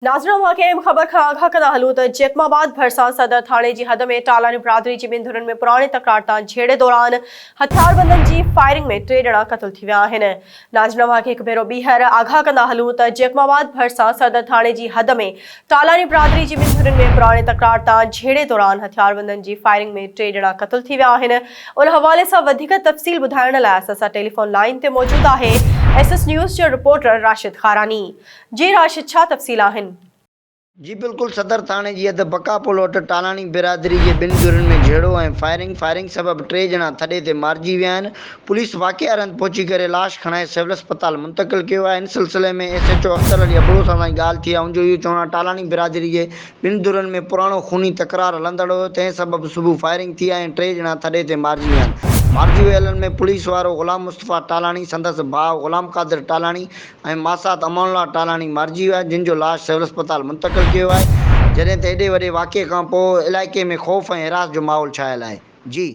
ناظرين اوهان کي اهم خبر کان آگاهه ڪندا هلون ته جيڪب آباد ڀرسان صدر ٿاڻي جي حد ۾ ٽالاڻي برادري جي ٻن ڌرين ۾ پراڻي تڪرار تان جهيڙي دوران هٿياربندن جي فائرنگ ۾ ٽي ڄڻا قتل ٿي ويا آهن. ناظرين اوهان کي هڪ ڀيرو ٻيهر آگاهه ڪندا هلون ته جيڪب آباد ڀرسان صدر ٿاڻي جي حد ۾ ٽالاڻي برادري جي ٻن ڌرين ۾ پراڻي تڪرار تان جهيڙي دوران هٿياربندن جي فائرنگ ۾ ٽي ڄڻا قتل ٿي ويا آهن ان حوالي سان وڌيڪ تفصيل ٻڌائڻ لاء اسان سان ٽيليفون لائين تي موجود آهي ايس ايس نيوز جو رپورٽر راشد خاراني. جي راشد ڇا تفصيل آهن؟ جي بلڪل صدر ٿاڻي جي حد بقا پل وٽ ٽالاڻي برادري جي ٻن ڌرين ۾ جهيڙو ۽ فائرنگ، فائرنگ سبب ٽي ڄڻا ٿڏي تي مارجي ويا آهن، پوليس واقعي واري هنڌ پهچي ڪري لاش کڻائي سول اسپتال منتقل ڪيو آهي، ان سلسلي ۾ S H O Akhtar Ali Abro سان اسان جي ڳالهه ٿي آهي ان جو اهو چوڻ آهي ٽالاڻي برادري جي ٻن ڌرين ۾ پراڻو خوني تڪرار هلندڙ هيو تنهن سبب صبح فائرنگ ٿي آهي ۽ ٽي ڄڻا ٿڏي تي مارجي ويا آهن، مارجي ويلن ۾ پوليس وارو غلام مصطفيٰ ٽالاڻي، سندس ڀاء غلام قادر ٽالاڻي ۽ ماسات امان الله ٽالاڻي مارجي ويا جن جو لاش سول اسپتال منتقل ڪيو ويو آهي جڏهن ته ايڏي وڏي واقعي کان پوء علائقي ۾ خوف ۽ هراس جو ماحول ڇانيل آهي. جي.